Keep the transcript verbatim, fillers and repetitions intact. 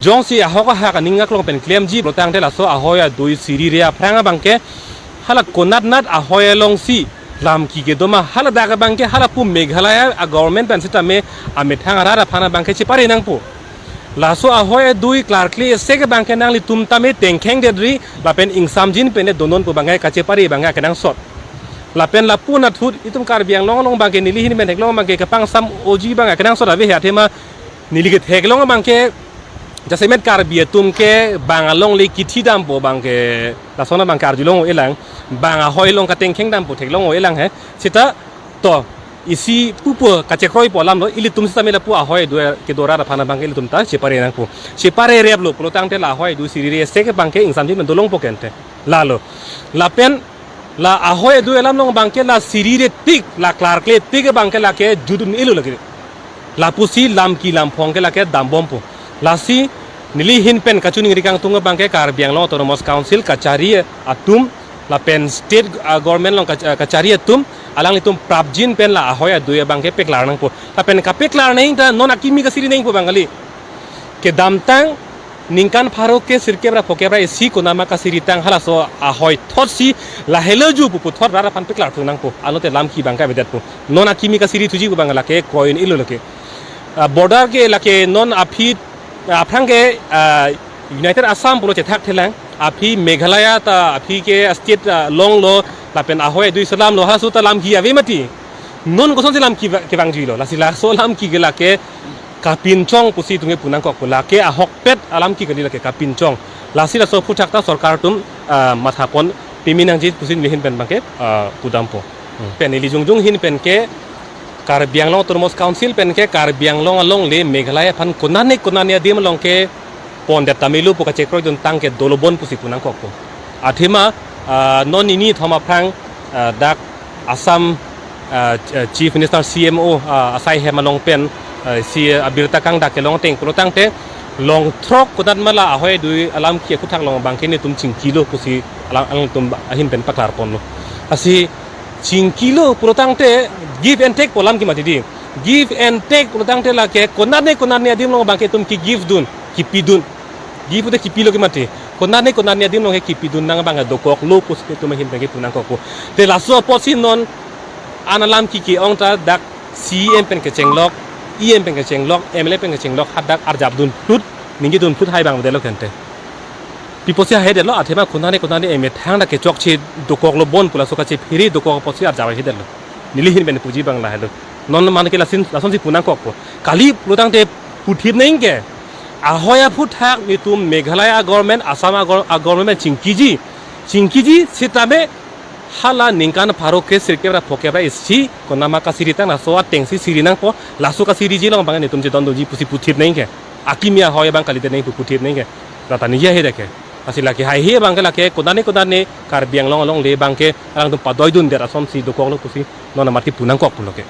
Jongsi ahok ahak aning aklong pen klemji pulotangte laso ahoi adui sirire aphrang abangke hala konatnat ahoi alongsi lamki kedo ma, haladak abangke halapu Meghalaya a government pen sitame amethang arat aphan abangke chepare nangpo. Laso ahoi adui klarkle sek abangke nanglitum tame tengkheng dedri lapen ingsamjin pen donon pu abangke kachepare abangke akenangsot. Lapen lapu nathut itum Karbi Anglong along abangke neli ahin pen theklong abangke kapangsam oji abang akenangsot ave he, athema neli ketheklong abangke jasemet Karbi atum ke bang alongle kithi dampo abangke lason abangke arjulong elang, bang ahoi along katengkheng dampo theklong elang he. Sita to isi pupo kachekroipo alamlo, ilitum sitame lapu ahoi adui kedo arat aphan abangke ilitum ta chepare nangpo. Chepare replo pulotangte la ahoi adui sirire sek abangke ingsamjin pen dolongpo kente. Lalo. Lapen la ahoi adui alam along abangke la sirire tik, la klarkle tik abangke lake judun elo lake. Lapusi lamki lamphong ke lake dambompo. Lasi neli ahin pen kachiningri kangtung abangke Karbi Anglong Autonomous Council kachari atum lapen state, ah, government along kach-, ah, kachari atum alanglitum prapjin pen la ahoi adui abangke peklar nangpo. Lapen kapeklar nang ta non akimi kasiri nangpo abang kali. Kedamtang ningkan pharo ke sirkep ra phokep ra isi konatma kasiri tang halaso ahoi thotsi lahelo ju pu puthot rat aphan peklar thu nangpo. Alote lamki abangke avedetpo. Non akimi kasiri thuji pu abang lake koin ilo lake. Ah, border ke lake non aphi, ah, aphrang ke, ah, United Assam pulo chethak thelang. Aphi Meghalaya ta aphi ke state, ah, longlo lapen ahoi adui selamlo, halaso ta lamki ave mati. Non kosonsi lamki va-, kevangjuilo. Lasi laso lamki ke lake kapinchong pusi itum ke pu nangkokpo, lake ahokpet alamki kali lake kapinchong. Lasi laso aphuthak ta sorkar atum, ah, mathapon pimi nangji pusi neli ahin pen abangke, ah, pudampo. Hmm. Pen neli jongjong ahin pen ke Karbi Anglong Autonomous Council pen ke Karbi Anglong alongle Meghalaya aphan konane konane adim along ke pondet tamilo pu kachekroi dun tang ke dolobon pusi pu nangkokpo. Athema, ah, non nini thom aphrang, ah, dak Assam, ah, ch-, ah, Chief Minister C M O, ah, asai hem along pen, ah, si, ah, abirta kangdak kelong ateng pulotangte long throk konatma la ahoi adui alamki aphuthak along abangke netum chingkilo pusi alam, alangtum ahin pen paklarponlo. Lasi chingkilo pulotangte give and take pu alamki mati di. Give and take pulotangte lake konane konane adim along abangke itum ki give dun, kipidun. Give pute kipilo ke mati. Konane konane adim along ke kipidun nang abang dokoklo pusi itum ahin pen ke pu nangkokpo. Te laso apotsi non an alamki ke-ong ta dak C E M pen kechenglok, E M pen kechenglok, M L A pen kechenglok, hadak arjap dun phlut, ningje dun phlut hai abang avedetlo kente. Pi apotsi hai avedetlo, athema konane konane emethang dak kechokche dokoklo bon pu laso kachephere dokok apotsi arjap avedetlo. Neli ahin pen puji abang lahelo. Non mane ke lason, lasonsi pu nangkokpo. Kali pulotangte puthip nang ke. Ahoi aphuthak netum Meghalaya government, Assam a gor-, a government chingkiji. Chingkiji sitame hala ningkan pharo ke sirkep ra phokep ra isi konatma kasiri tang laso atengsi siri nangpo, laso kasiriji along abang netum chedondunji pusi puthip nang ke. Akimi ahoi abang kalite nang pu puthip nang ke. Rata ningje ahe deke. Lasi lake haihe abangke lake konane konane Karbi Anglong alongle abangke alangtum padoidundet asonsi dokoklo pusi non amat ke pu nangkokpo lake.